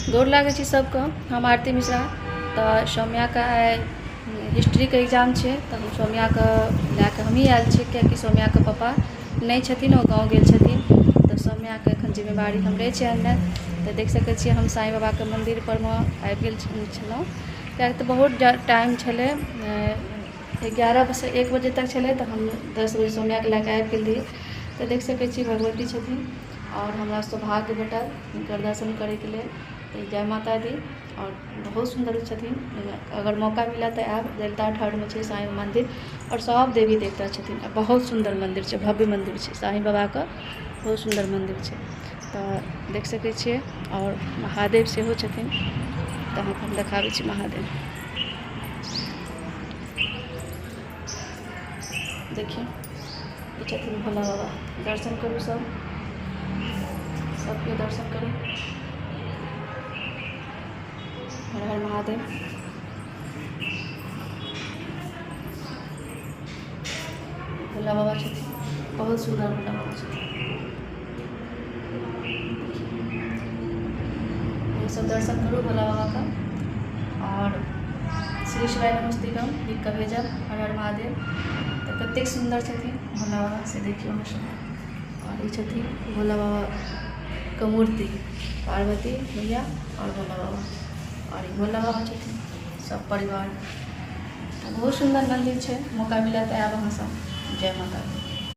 गोर लागै छी सबके। हम आरती मिश्रा। तऽ सौम्याके आइ हिस्ट्रीके एग्जाम छै, तऽ हम सौम्याके लए कऽ हमहीँ आयल छी, कियाकि सौम्याके पापा नहि छथिन, ओ गाँव गेल छथिन। तऽ सौम्याके एखन जिम्मेवारी हमरे छै अननाइ। तऽ देख सकै छियै, हम साईं बाबाके मन्दिर परमे आबि गेल छलहुँ, कियाकि तऽ बहुत टाइम छलै, 11सँ 1 बजे तक छलै। तऽ हम 10 बजे सौम्याके लए कऽ आबि गेल रहियै। तऽ देख सकै छी, भगवती छथिन आओर हमरा सौभाग्य भेटल हुनकर दर्शन करैके लेल। तऽ जय माता दी। आओर बहुत सुन्दर छथिन। अगर मौका मिलत तऽ आयब। जलता ठहरमे छै साईं मन्दिर आओर सब देवी देवता छथिन। आ बहुत सुन्दर मन्दिर छै, भव्य मन्दिर छै, साईं बाबाके बहुत सुन्दर मन्दिर छै। तऽ देख सकै छियै, आओर महादेव सेहो छथिन। तऽ अहाँके हम देखाबै छी महादेव। देखियौ, ई छथिन भोला बाबा। दर्शन करू सब, सबके दर्शन करू। हर हर महादेव। भोला बाबा छथिन, बहुत सुन्दर भोला बाबा छथिन। सब दर्शन करू भोला बाबाके आओर श्री शिवाय नमस्तिकम लिख कऽ भेजब। हर हर महादेव। तऽ कतेक सुन्दर छथिन भोला बाबा, से देखियौ अहाँ सब। आओर ई छथिन भोला बाबाके मूर्ति, पार्वती मैया आओर भोला बाबा। आओर ई भोला बाबा छथिन सब परिवार। तऽ बहुत सुन्दर मन्दिर छै। मौका मिलत तऽ आयब अहाँ सब। जय माता दी।